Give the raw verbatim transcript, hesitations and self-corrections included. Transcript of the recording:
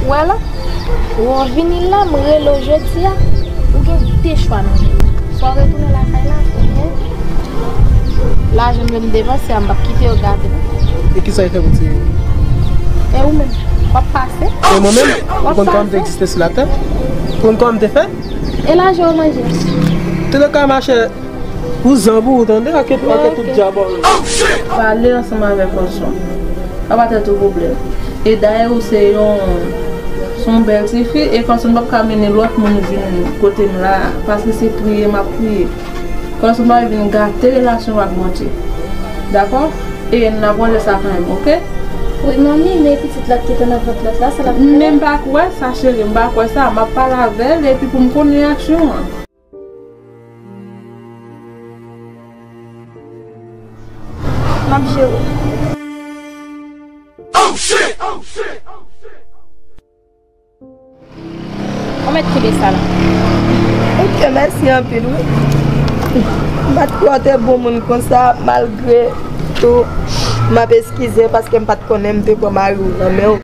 Wè la, ou vini la, m rele w jodi a, ou gen de chwa nan men w. Swa w retounen lakay la, oubyen lajan m depanse a, m p ap kite yo gate non. E kisa w fè pou tire? E ou menm, w ap pase. E mwen menm, ou konn kòman m te egziste sou latè? Ou konn kòman m te fèt? E lajan w manje? Te nan kay machè. Pou zanmi w tande, ak tout dyabòl. Pale ansanm avèk Kòson. Sa pa tèt ou pwoblèm. E dayè ou se yon, se yon bèl tifi, e Kòson p ap ka mennen lòt moun vin kote m la, paske se priye m ap priye. Kòson pa vin gate relasyon w ak Bondye. Dakò? E n ap wè sa kanmenm, oke? Wi, manmi, men pitit la ki te nan vant lòt la, sa l ap fè? Men m pa kwè sa, cheri, m pa kwè sa. M ap pale avè l, epi pou m konn reyaksyon an. M ap jere w. Ou mèt kenbe sa la. Ok, mèsi anpil, wi. M pa t kwè w te bon moun konsa, malgre tou, m ap eskize paske m pa t konnen m te pran mari w nan men w.